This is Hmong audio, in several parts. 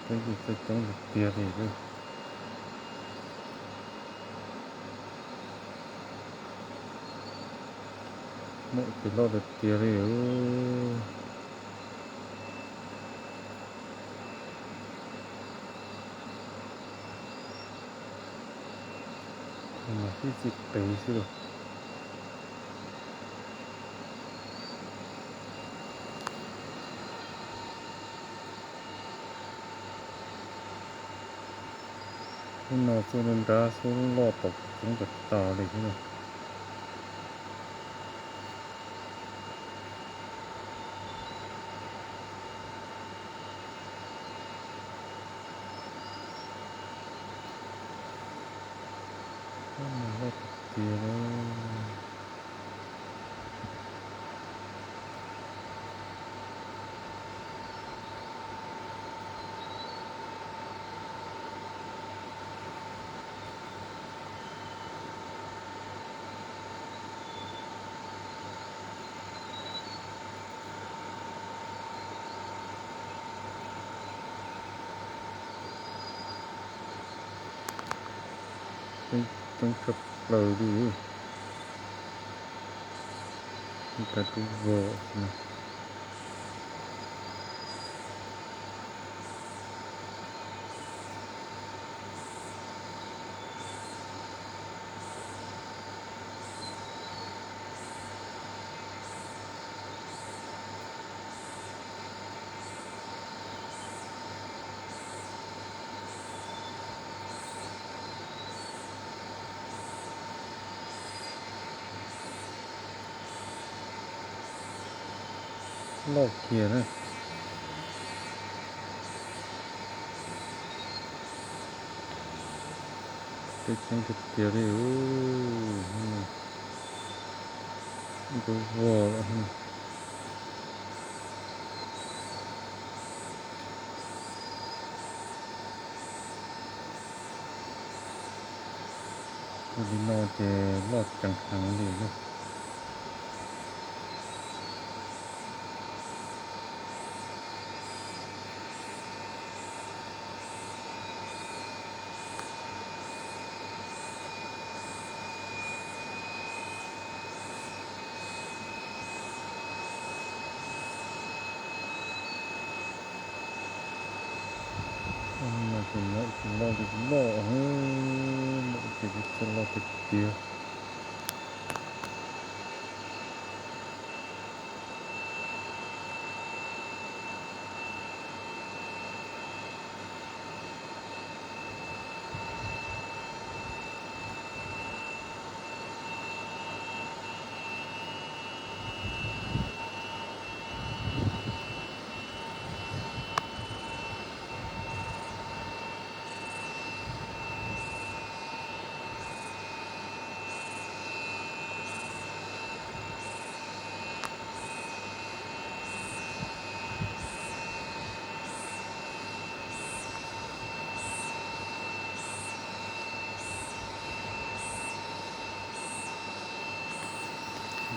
Peb yug txawj coob tiag tiag li lawm. Muaj ib tug loj tiag tiag li. Mas tib txij pem xwb los. Lub no txuj nrab xub loj tom coob tas tas li thiab na. Loj tiag tiag li. Peb coob tshaj plaws li. Ib tug dub vos xwb na. Loj kiag na. Peb coob tiag tiag li. Dub vog lawm. Ua li no ces loj ceev heev li na. Mas ces muaj ib tug loj li loj, muaj ib tug txawj loj tiag tiag.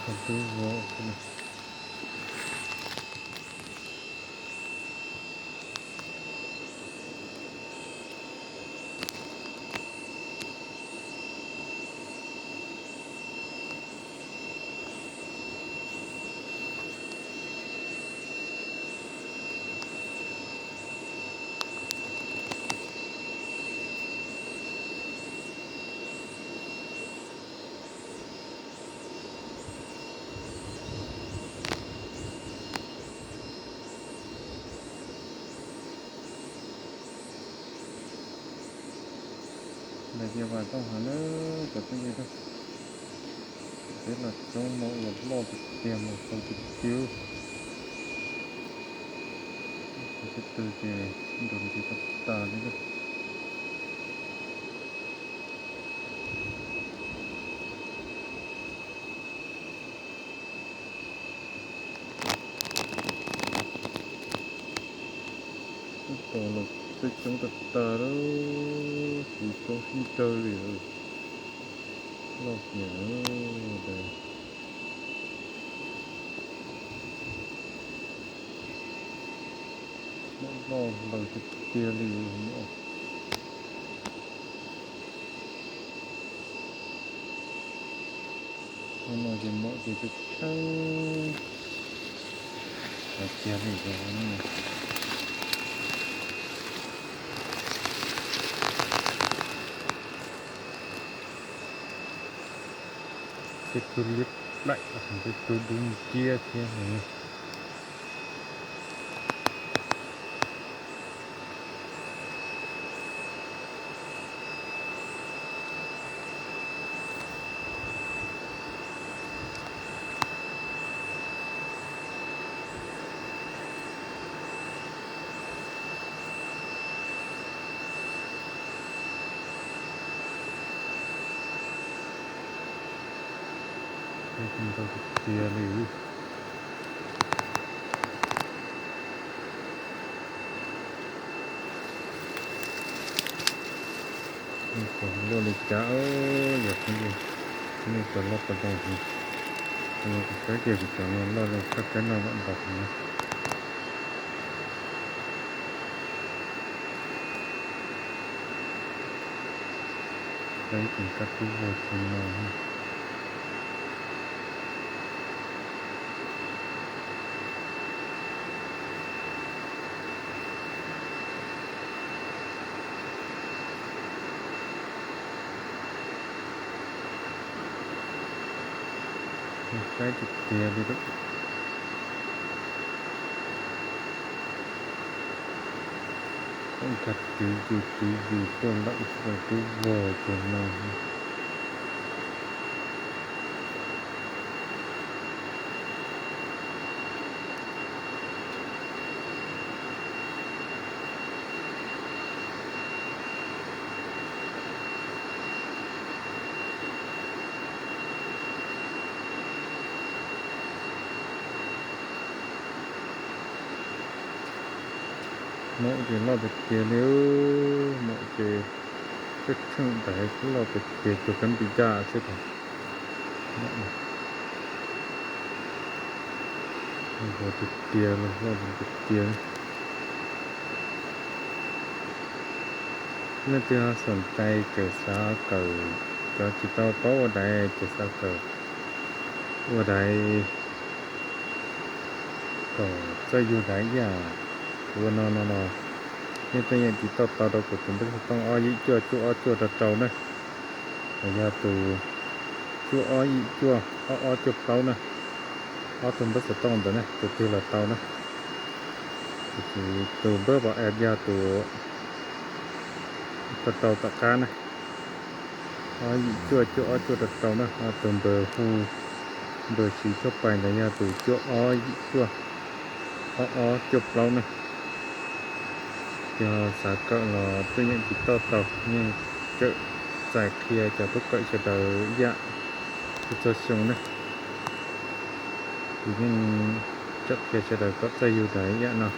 Tus tub vov, Daim diav vas zoo heev na, cov phooj ywg na. Peb los coob mas ua loj tiag tiag mas txaus tiag tiag. Cov tib tug ces nrov nrov tas tas li na. Ub, tos los txawj coob tas tas lawm, kuv coob sib ntsawg li. Loj tiag. Loj loj lawm tiag tiag li. Ub, no ces maum ces tseem tsheej tiag li os. Tej tug liab plaim, tej tug dub nciab thiab. Ntau tiag tiag li. Luaj li cas, yog phooj ywg, nej cov loj pas zoo, kuv saib tias kuv cov no loj zoo tshaj kab no lawm npaum no. Saib ib tug kab tub vog tsis no. Saib tiag tiag li lawm. Nkag twv zus twv zus tuaj lawm, tub vog tsis no. Maum ces loj tiag tiag li, maum ces tseem tsheej ntaiv loj tiag tiag, cuag kab npis yaj xwb. Ntau tiag tiag, loj tiag tiag. Leej twg xom cai ces xav kawm, cov tsis tau paub ua daiv ces xav kawm ua daiv kom txawj yug daiv ib yam kuv ua no no los yeej tuaj yeem tiv tauj tau rau kuv tus npawb xov tooj ob yim cuaj cuaj ob cuaj rau rau na, los yog tus cuaj ob yim cuaj ob ob cuaj plaub na. Ob tug npawb xov tooj ntawd na, tus twg los tau na. Tiam sis tus npawb pom es yog tus rau rau tom qab na, ob yim cuaj cuaj ob cuaj rau rau na, ho tus npawb hu, npawb siv tshuaj pais ntawd yog tus cuaj ob yim cuaj ob ob cuaj plaub na. Yog xav kawm los tuaj yeem tiv tauj tau, yeej tseem txais qhia cov tub kawm sawv daws ib yam txhua xyoo na. Kuv yeej tseem qhia sawv daws kom txawj yug daiv ib yam no,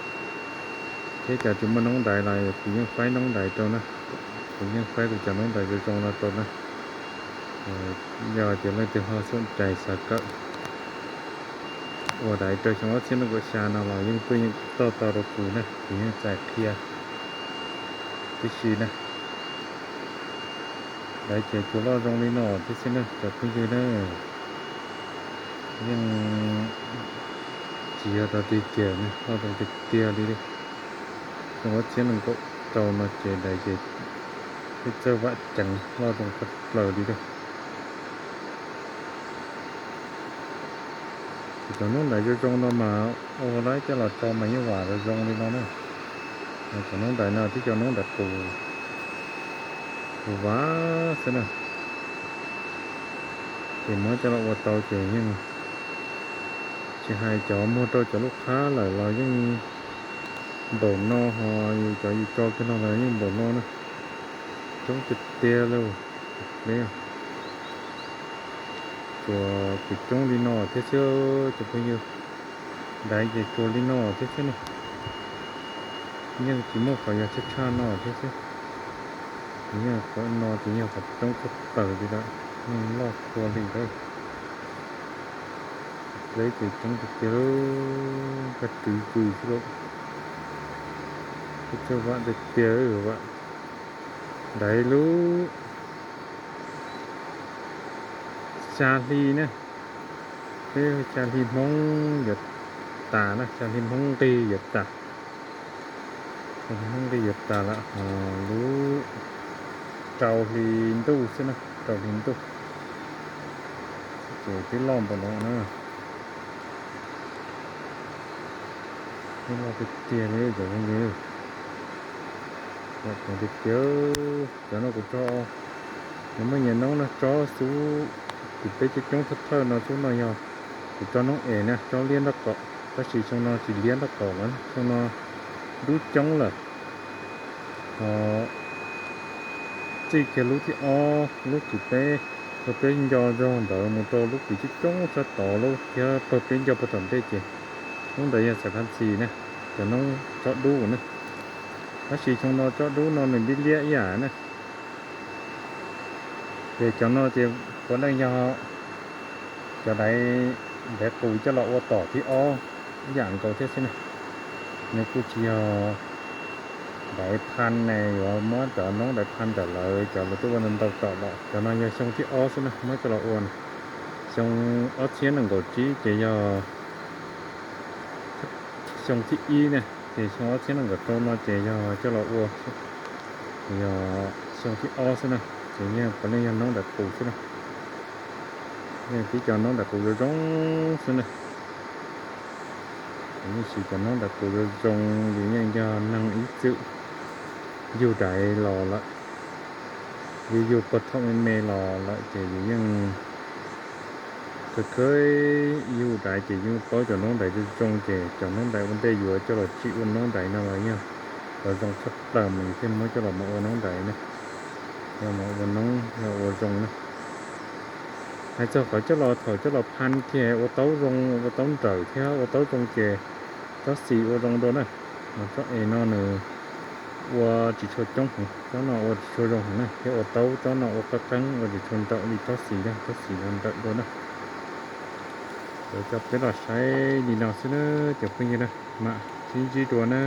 thiab cov tsis muaj noob daiv los kuv yeej faib noob daiv rau na. Kuv yeej faib kuv cov noob daiv zoo zoo no rau na. Yog tias leej twg ho xom cai xav kawm ua daiv rau xyoo ob txhiab nees nkaum xya no los yeej tuaj yeem tau tau rau kuv na, kuv yeej txais qhia tib si na. Daiv ces tsuas loj zoo li no thiab xwb na cov phooj ywg na. Yeej tsis yog tau tig kiag na, loj zoo tiag tiag li. Xyoo ob txhiab nees nkaum rau no ces daiv ces peb txawj vam ceev loj zoo tshaj plaws li lawm. Ces cov noob daiv zoo zoo no mas ua lawv coj los tso mas yeej vam zoo zoo li no na. Cov noob daiv no twb cov noob daiv qus, qus vav xwb na. Ces muab coj los ua tau ces yeej tsis hais cov muag rau cov lub qhab lawm los yeej npaum no, ho yus cov yus tso kiag no los yeej npaum no na. Coob tiag tiag li. Tsuas coob li no thiab xwb cov phooj ywg. Daiv ces tsuas li no thiab xwb na. Yeej tsis muaj qhov yog tshaj tshaj no thiab xwb. Ces yog qhov no ces yog qhov coob tshaj plaws li lawm, yeej loj khuav li ntawd. Pleb ces coob tiag tiag, nkag twv zus xwb lauj. Txog vam tiag tiag, vam ntawd lub xya hli na, peb xya hli Hmoob yuav tas na, xya hli Hmoob nqig yuav tas. Hmoob nqig yuav tas lawm, lub rau hli ntuj xwb na, rau hli ntuj. Ces twb loj npaum no na. Twb loj tiag tiag li cov phooj ywg. Tiag tiag, cov no kuv tso, nws muaj nyias noob no, tsob xub, kuv peb coob coob thawj thawj no xub no yog kuv tso noob es na, tsob liab nraub qaum, tab sis xyoo no tsis liab nraub qaum lawm, xyoo no dub coob lawm. Ho txij kiag lub thib ob, lub kws peb, pawg peb nco zog ntawd mus rau lub kws coob coob sab tod lawm thiab pawg peb nco puag tom ntej ces lub ntawd yog xais phaj ntxis na, cov noob tsob dub na. Tab sis xyoo no tsob dub no nws liab liab ib yam na. Ces cov no ces puav leej yog cov daiv, daiv qus coj los ua tom thib ob ib yam nkaus thiab xwb na. Nws kuj tsis yog daiv phaj ne, yuav muab cov noob daiv phaj ntawm lawv, cov lawv twb ua ntau ntau tom lawm. Cov no yog xyoo thib ob xwb na muab coj los ua na. Xyoo ob txhiab nees nkaum tsib ces yog xyoo thib ib na, ces xyoo ob txhiab nees nkaum rau no ces yog coj los ua, yog xyoo thib ob xwb na. Ces yeej puav leej yog noob daiv qus xwb na. Yeej tib cov noob daiv qus zoo zoo xwb na. Yeej siv cov noob daiv qus zoo zoo, yus yeej yog neeg ib txwm yug daiv los lawm, yus yug puag thaum me me los lawm ces yus yeej kawg kawg yug daiv ces yeej paub cov noob daiv zoo zoo. Ces cov noob daiv ua ntej yuav coj los tsim ua noob daiv no los yog qhov zoo tshaj plaws mas yus thiaj muab coj los mus ua noob daiv na, yog mus ua noob yog ua zoo na. Hais txog qhov coj los, thaum coj los phaj kiag ua taub zoo, ua taub nrawm thiab ua taub zoo ces tsob xis ua zoo dua na. Mas tsob es no nws ua tsis tshua coob heev, tsob no ua tsis tshua zoo heev na, thiab ua taub tsob no ua qab qeeb ua tsis tshua nrawm li tsob xis na, tsob xis no nrawm dua na. Kuv coj peb los saib li no xwb na cov phooj ywg na, mam sib ntsib dua na.